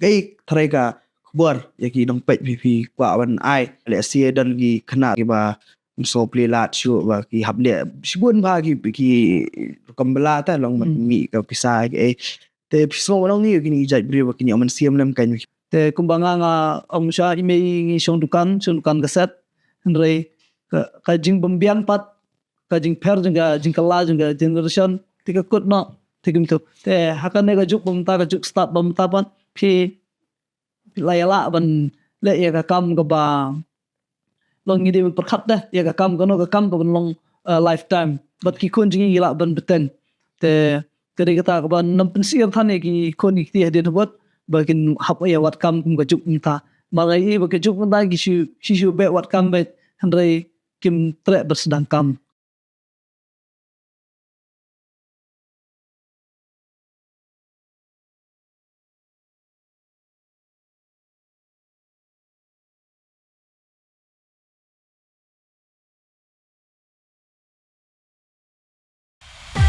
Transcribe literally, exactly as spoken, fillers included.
ei, tharai ka khubor ïa ki nongpeit phi, phi kwah ban ai. Lehse don ki khynnah kiba ym sngewplie lad shuh ba ki hap leh shibun bha ki, ki rukom bylla te long ban mih ka pisa ki ei. Te phi sngew ban ong ïa kine ki jait briew ba kin ïoh mynsiem lem kein? Te kumba nga, nga ong sha i mei, ngi shong dukan, shong dukan kaset. Hynrei ka, ka jingbymbiang pat, ka jingpher jong ka, jingkylla jong ka generation, te ka kut noh, te kumto. Te ha kane ka juk ba mynta, ka juk start ba mynta pat, phi, phi la ïa lah ban leh ïa ka kam kaba long, ngi dei ban pyrkhat de ïa ka kam, kano ka kam kaban long, uh, lifetime. Bad ki khun jong ngi ki lah ban bteng. Te ka dei kata kaba nang pynsngewthuh ïa ki khun ki kti hadien habud ba kin hap ïa wad kam kum ka juk mynta. Ba nga ïohi ba ka juk mynta ki shu, shu, shu beh wad kam beit, hynrei kim treh ban sdang kam.